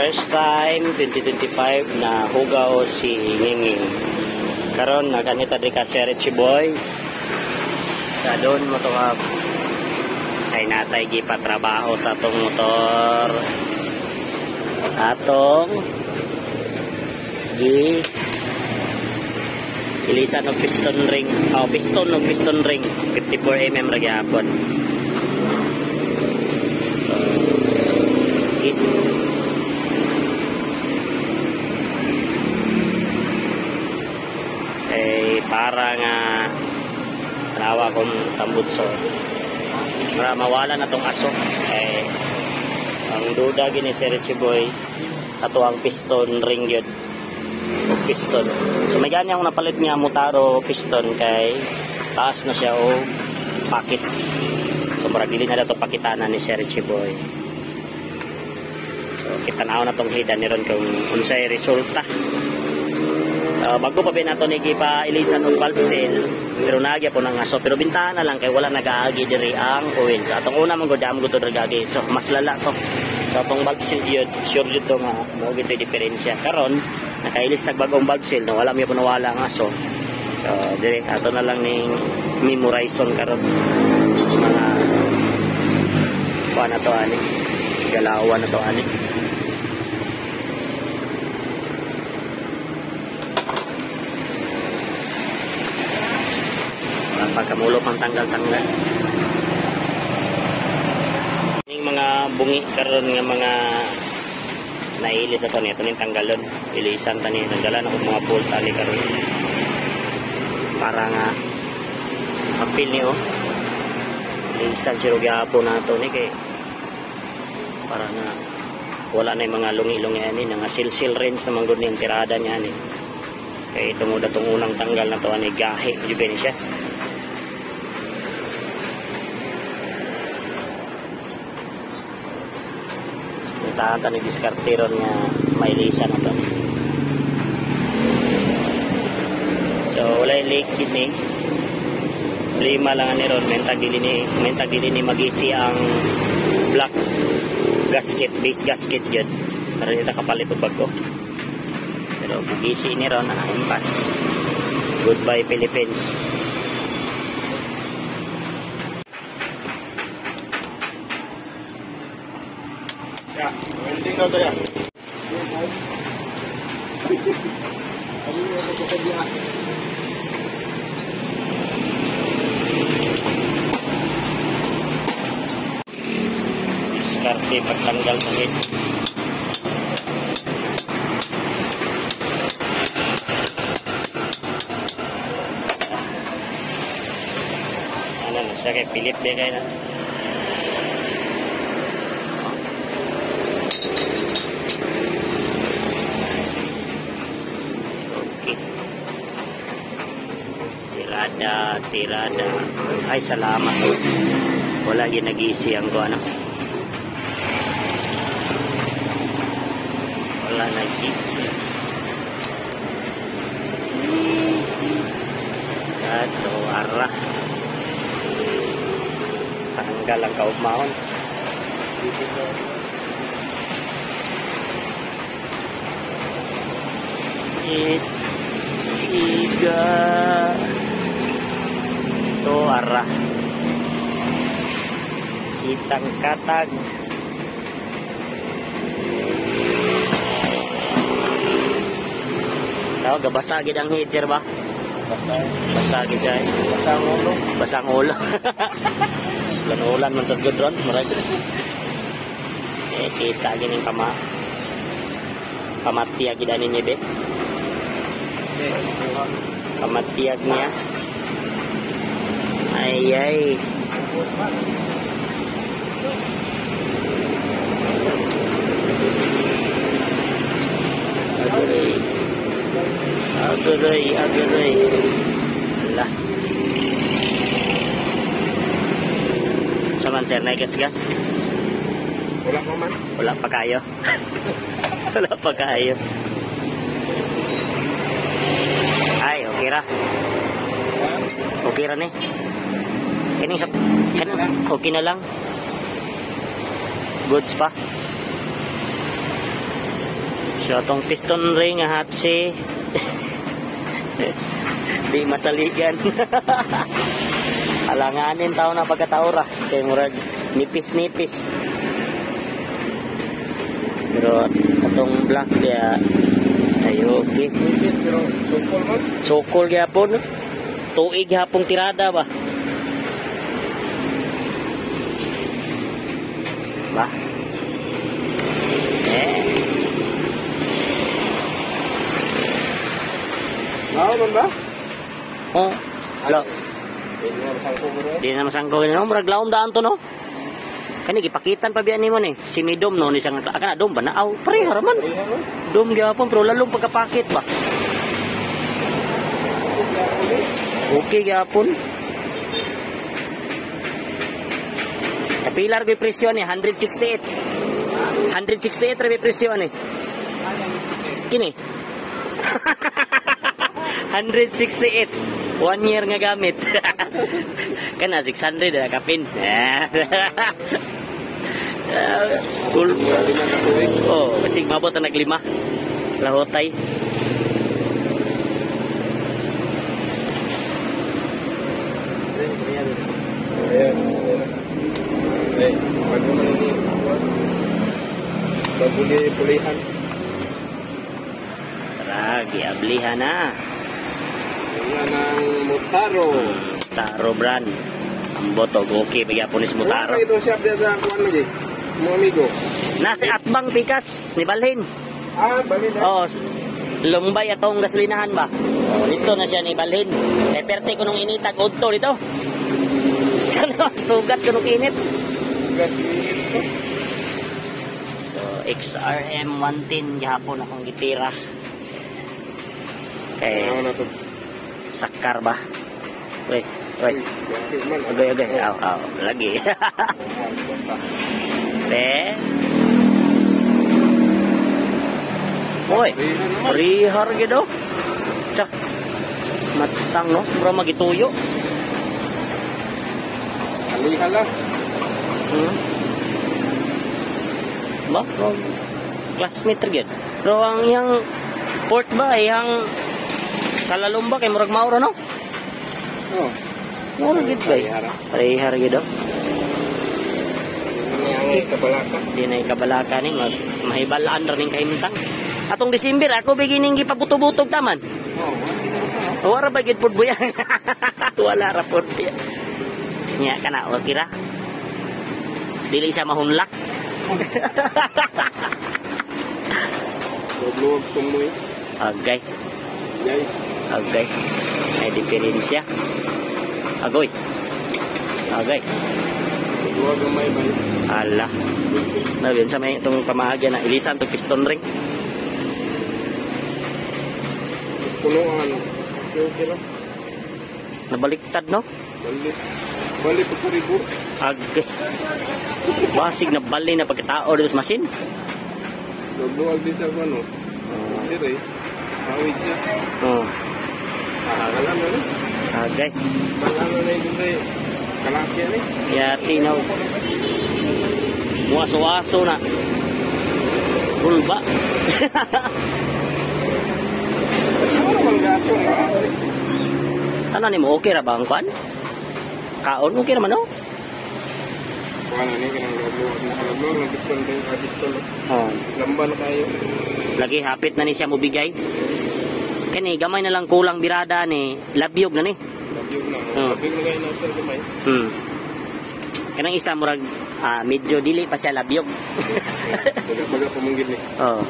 First time 2025 na hugaw si Nginging. Karon naganita diri ka si Richie Boy. Sa doon mo to ka ay natay gipatrabaho sa atong motor. Atong gi ilisan og piston ring. Oh, piston og piston ring 54 mm ra gyapon. So, it eh para nga tanawa kong tambutso para mawala na tong aso, eh ang duda gini si Richie Boy ato ang piston ring yun o piston. So may gani akong napalit nga Motaro piston kay taas na siya o packet. So murag dili na dato pakitanan ni Sir Richie Boy. So kitanaw na tong hida ni ron kung unsay resulta. Bago pa ba nato ni gipa ilisan og valve seal, pero nagya po ng aso, pero bintahan na lang kay wala nagaagi diri ang oil. So atong una man gud am gud nagaagi. So mas lala to. So atong valve seal yun, sure jud to nga mao gid to'y diferensya. Karon nakailis nag bagong valve seal no, wala mi po nawala ang aso. So diri ato na lang ning memorizon karon sa mga kuan na to ani, galawan na to ani. Pagkamulo pang tanggal-tanggal. Yung mga bungi karon nga mga nailis ato niya, ito ning tanggalon. Ilisan ta ni, tanggalan ako mga bolt ali karon. Para nga apil ni oh. Ilisan si gyapon nato ni kay para nga wala na yung mga lungi-lungi ani, nga silsil range naman gud ni ang tirada niya ani. Kay tungod atong unang tanggal na to ani gahi jud ni siya. Tahan ta ni diskarteron nga mailisan na to. So wala yung leak din ni. Problema lang ani ron, mentag dili ni magisi ang black gasket, base gasket yun. Pero hindi ta kapalit og bago. Pero bugisi ni ron, impas. Goodbye Philippines. Ya, welding daw tayo. Diskarte pagtanggal sa head. Ano na siya kay Philip de kay na. Tirada, tirada. Ay, salamat. Wala ginagisi ang ko, ano. Wala nagisi. Ato, ara. Tanggal ang kaugmaon. It, tiga. Ito, ara. Kitang katag. Tao, gabasa gid ang head, sir ba? Basa. Basa gid siya. Basa ang ulo. Basa ang ulo. Ulan-ulan man sa good ron. Murag. Eh, kita gid ning pamatiyag gid ani ni be. Pamatiyag niya. Ay, ay. Aguray. Aguray, aguray. Ala. Saman sir, naikasgas? Wala pa man. Wala pa kayo. Wala pa kayo. Ay, okay ra. Okay ra ni. Kaning sa kaning okay na lang. Goods pa. So atong piston ring nga hatsi di masaligan. Alanganin tao na pagkataora kay murag nipis-nipis. Pero atong black kaya ay okay. Nipis pero sukol man. Sukol gyapon. Tuig hapong tirada ba? Ba? Eh. Mao man ba? Oh. Hello. Hindi na masangko Di na masangko no, murag laom daan to no. Kani gipakitan pa biya nimo ni. Si Midom no ni siyang kana dom ba naaw pareha ra man. Dom gyapon pero lalong pagkapakit ba. Okay gyapon. Kapilar ko'y presyo ni 168. 168 ra presyo ni. Kini. 168. 1 year nga gamit. Kana 600 na kapin. Cool. Oh, kasi mabot na naglima. Lahotay. Ayan. Eh, bago man ni bago ni pulihan. Tara, giablihan na. Yan ang Motaro. Motaro brand. Ang boto, okay, pagyapon ni Motaro. Wala ito siya sa kuan lagi. Mga amigo. Nasa Atbang Pikas, ni Balhin. Ah, balhin. Oh, lumbay atong gasolinahan ba? Oh, dito na siya ni Balhin. Eh, perte ko nung initag udto dito. Sugat ko nung init. Sugat init ko. So, XRM 110 gihapon akong gitira. Kay Ano na to? Sakar ba? Wait, wait. Agay, agay. Aw, aw. Lagi. Be. Oy, rihar gitu. Cak. Matang no, mura magituyo. Alihan lang. Ba, classmate ra gyud. Pero ang iyang port ba, iyang kalalumba kay murag mauro no? Oh. Mauro gid ba? Parehara gid oh. Ang kabalaka. Di na ikabalaka ni mag mahibalaan ra ning kahimtang. Atong December ako beginning gipabuto-butog taman. Oh, wala ba gid pud buya. Wala ra pud buya. Nya kana okay ra. Dili siya mahunlak. Luwag tumoy. Agay. Yay. Agay. May diferensya. Agoy. Agay. Luwag ang may bay. Ala. Nabin sa may itong pamaagya na ilisan itong piston ring. Puno ang ano. Okay lang. Nabaliktad no? Balik. Balik pa ribo. Agay. Basig na bali na pagkatao dito sa machine. Luwag din sa ano. Dire. Awid siya. Oh. Ah, wala na rin. Agay. Wala na rin yung kalaki yan eh. Yati na. Muaso-aso na. Bulba. Ano man gaso na? Ano ni mo? Okay ra ba ang kwan? Kaon? Okay naman no? Kuha na ni, kanang luwag-luwag. Nakaluwag ng pistol din. Pistol. Oh. Lamba na kayo. Lagi hapit na ni siya mobigay. Kani gamay na lang kulang birada ni labyog na ni. Labyog na. Oh. Labyog na kayo na sir gamay. Kanang isa murag medyo dili pa siya labyog. Baga pamanggid ni. Oh.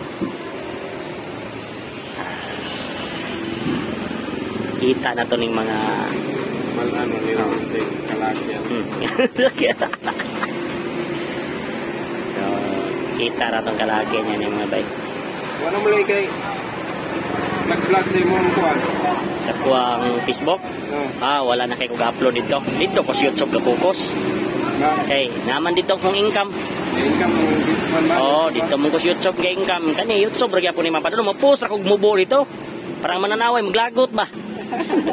Kita na to ning mga malano ni Oh. kalaki yan. So, kita ra tong kalaki niya ning mga bay. Wala mo lang kay nag-vlog sa imong kuan. Sa kuang Facebook? Oh. Ah, wala na kay kog upload dito. Dito ko sa YouTube ka-focus. Na. Kay naman dito kong income. Income mo dito man ba? Oh, dito mo ko sa YouTube kay income. Kani YouTube ra gyapon ni mapadulong mo post ra kog mubo dito. Parang mananaway maglagot ba.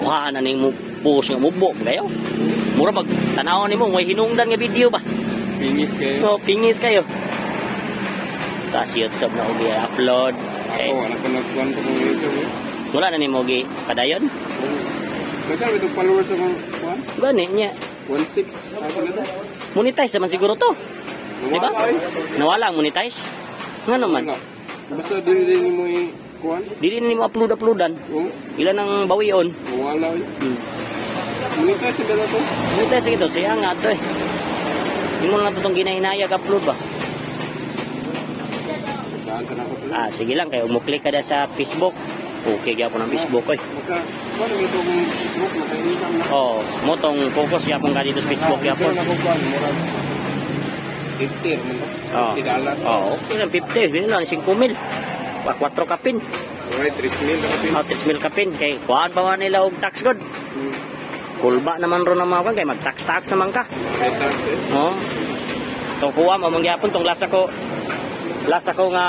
Buha na ning mo post nga mubo kayo. Mura mag tan-awon nimo may hinungdan nga video ba. Pingis kayo. Oh, pingis kayo. Tas YouTube na ubi upload. Okay. Ako, wala ko nagkuhan ko kung YouTube eh. Wala na ni Mogi padayon. Kaya ito followers akong kuhan? Gani niya. 1.6. Ako na to. Monetize naman siguro to. Di ba? Wala eh. Nawala ang monetize. Nga naman. Wala. Basta dili din mo i-kuhan. Dili na nimo upload-uploadan. Oo. Ilan ang bawion. Wala eh. Monetize na ba to? Monetize ito. Siya nga to eh. Hindi mo na itong ginahinayag upload ba? Daan ka na ako pala. Ah, sige lang. Kaya umuklik ka na sa Facebook. Okay, gyapon ang Facebook eh. Maka, kuhan na ito kung Facebook, maka-income na. Oh, mo tong focus gyapon ka dito sa Facebook gyapon. Ito na ko kuhan, murag 50 naman to. Oo. $50. Oh, okay lang 50, yun lang 5,000. Wa 4 kapin. Alright, 3,000 na kapin. Oh, 3,000 kapin kay kuan pa man nila og tax god. Kulba naman ron ang mga kuan kay mag-tax-tax naman ka. May tax eh. Oh. Tong kuha mo man gyapon tong last ako nga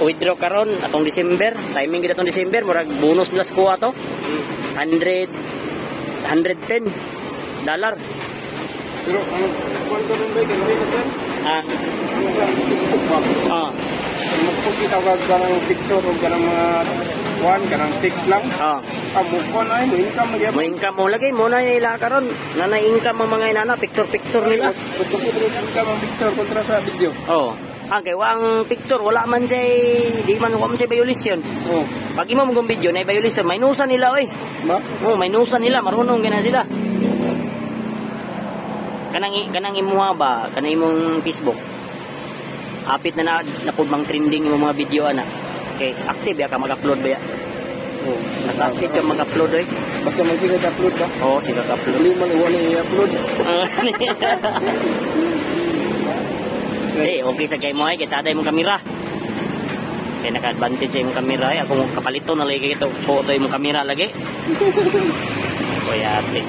withdraw karon atong December, timing gid atong December, murag bonus nila sa kuha to. 100 $110. Pero ang kuhan ko rin ba, kaya ka sir? Ah, Ang Facebook ba? ah, Magpakita ka kanang picture o kanang mga kuhan, kanang text lang. ah. Ah, mo kuhan ay, mo income na gyapon. Mo income mo lagi mo na ila karon. Na na income ang mga inana, picture picture nila. Gusto ko rin income ang picture kontra sa video. Oh. Ah, kay wa ang picture wala man siya, di man wa man siya violation. Oh. Pag imo mong video na violation, may nusa nila oy. Ba? Oh, may nusa nila, marunong gina sila. Kanang imuha ba, kanang imong Facebook. Apit na napud mang trending imong mga video ana. Okay, active ya ka mag-upload ba ya? Oh. Mas active ka mag-upload oy. Basta magsigat upload ba? Oo, sige ka-upload. Hindi man wala i-upload. Eh, okay sa kay mo ay kay tada imong kamera. Kay naka-advantage sa imong kamera ay ako kapalito na lagi kay photo imong kamera lagi. Kuya ate.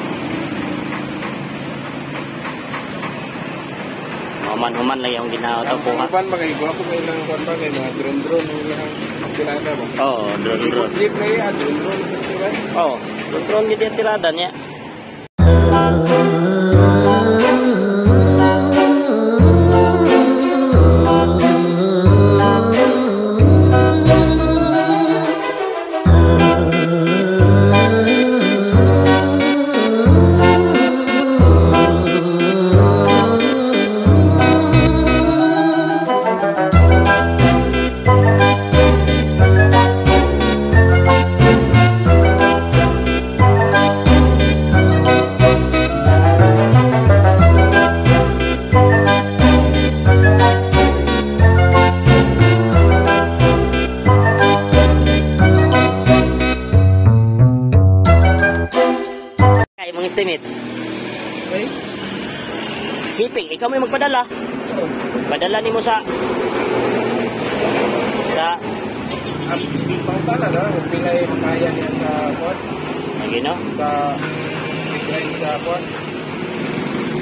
Human-human lagi ang ginawa to kuha. Ang kuhan ba kay gwapo kay lang kuhan ba kay mga drone-drone ang ilang tirada ba? Oo, drone drone. Jeep na iya, drone-drone sa sila. Oo, drone gid ang tirada niya. Kay mong estimate. Okay? Shipping, ikaw may magpadala. Padala nimo sa Ang pangtala na, kung pila ay makaya niya sa kuhan, lagi no? sa line sa kuhan,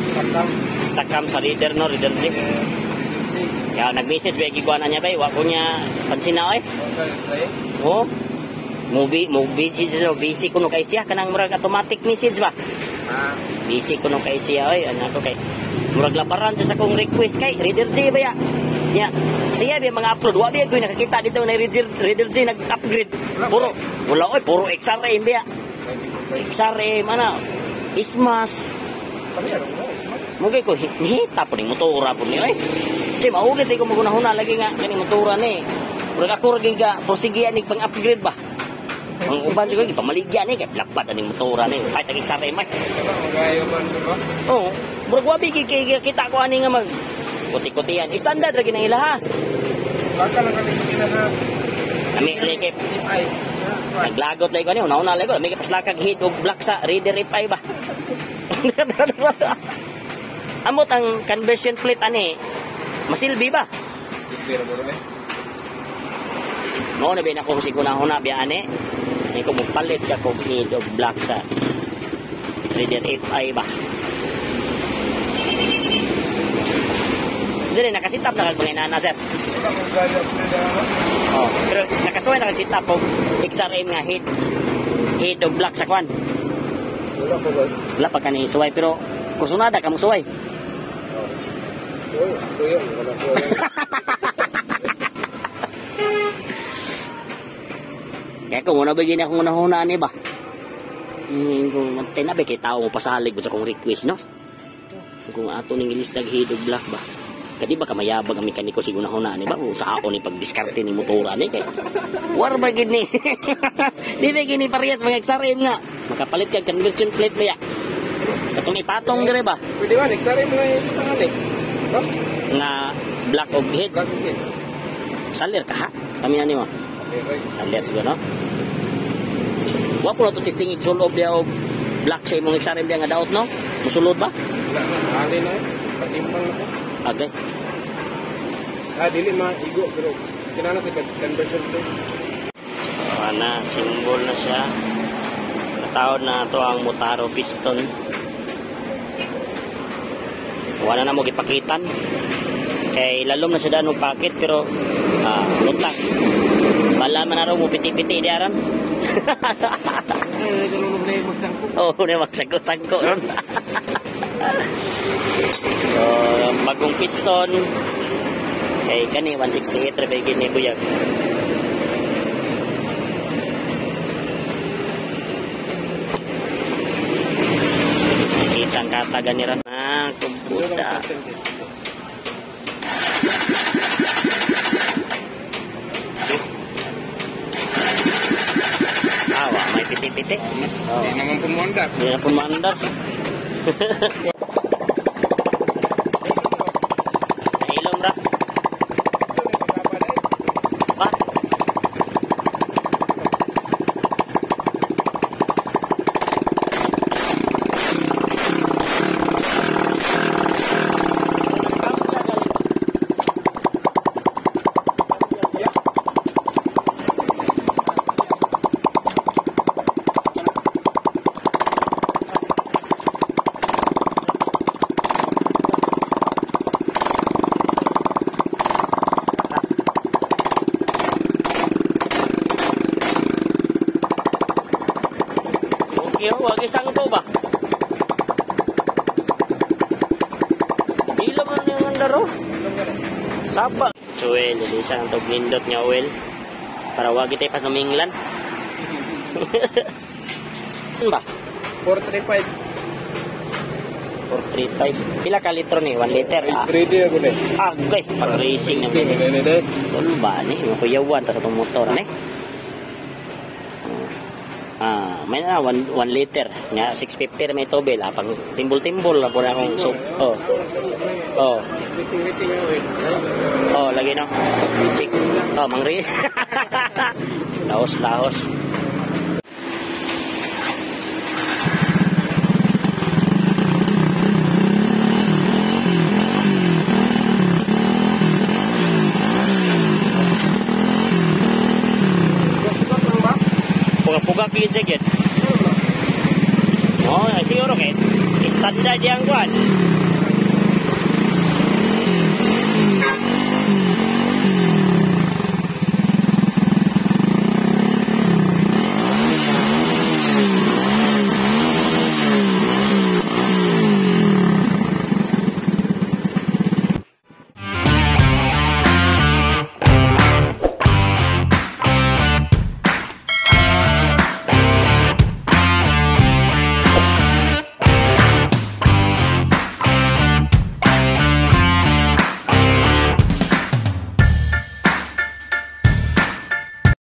sa cam. Stakam sa reader no, reader zip. Ya, nag-message ba gikuan niya bay, wa ko niya pansin na oy. Oh. Movie, busy siya, busy kuno kay siya kanang murag automatic message ba. Ah, Busy kuno kay siya oy, ana ko kay murag labaran siya sa akong request kay Reader J ba ya. Ya, siya ba mga upload, wa ba ko nakakita dito na Reader J nag-upgrade. Puro wala oy, puro XRM ba ya. XRM ana. Ismas. Mugay ko nihita po ni motora po ni oy. Kay maulit ko magunahuna lagi nga kani motora ni. Murag ako ra gyud ka porsigian ni pang-upgrade ba. Ang uban siguro gipamaligya ni kay lapad aning motora ni kahit ang XRM ay. Magayo man ba? Oo. Murag wa bi kay kita ko ani nga mag kuti-kutian. Standard ra gyud ang ila ha. Baka lang kami kita na Ami lagi ay. naglagot lagi ko ani una-una lagi ko may paslakag head og black sa Raider FI ba. Amot ang conversion plate ani masilbi ba? Pero bro eh. Mao na ba na kung siguna-huna biya ani. Ni ko mopalit ka kog head og black sa Raider FI ba. Dili nakasitap na kag mga inana sir. Oh, pero nakasuway na kag sit up og XRM nga head og black sa kwan. Wala ko ba? Wala pa kani suway pero kusunada ka mo suway. Oh, so yun, wala ko. Kaya kung una ba gini akong unahuna ni ba? Kung tinabi kay tao mo pasalig ba sa kong request, no? Kung ato ning ilis naghidog black ba? Kadi ba kamayabag ang mekaniko sig unahuna ni ba? Kung sa ako ni pagdiskarte ni motora ni kay war ba gid ni? Di ba gini parehas mga XRM nga. Makapalit kag conversion plate ba ya? Katong ipatong dire ba? Pwede ba XRM nga ipatangan eh. No? Nga black og head. Black og head. Salir ka ha? Kami ani mo. Salir siguro, no? Wa po na to testing igsulob diya og black sa imong XRM diya nga daot, no? Musulod ba? Wala na, ali na eh. Patimpang na ko. Okay. Ah, dili maigo pero kinahanglan sa conversion plate. So, ana, symbol na siya. Natawad na ito ang Motaro piston. Wala na mo gipakitan. Kay lalom na siya daan og packet pero lutang. Bala man na raw mo piti-piti di aran. Ay, ganun mo na yung magsangko. Oo, na magsangko-sangko ron. So, bagong piston. Kay kani 168 ra ba gini buyag. Kitang katagan ni ran. Ah, kumputa. Awa, may piti-piti. Oh. Hindi naman pumuandar. Hindi na pumuandar. Nailom ra. Ba? Wag isang to ba? Ilom na yung andaro. Saba. So well, isa ang tog nindot nga oil. Para wag itay panuminglan. Ba? 435. 435. Pila ka litro ni? 1 liter. It's ready ako na. Ah, okay. Pang racing na Racing na ni. Tulo ba ni? Makuyawan ta sa tong motor ni. Ah, may na 1 liter nga 650 may tubel, pang timbol-timbol lang po na akong soup. Oh. Oh. Racing ang oil. Oh, lagi no. Chick. Oh, mangri. Lahos, lahos. Puga-puga yun siya gid. Oh, siguro kay standard yang kuan.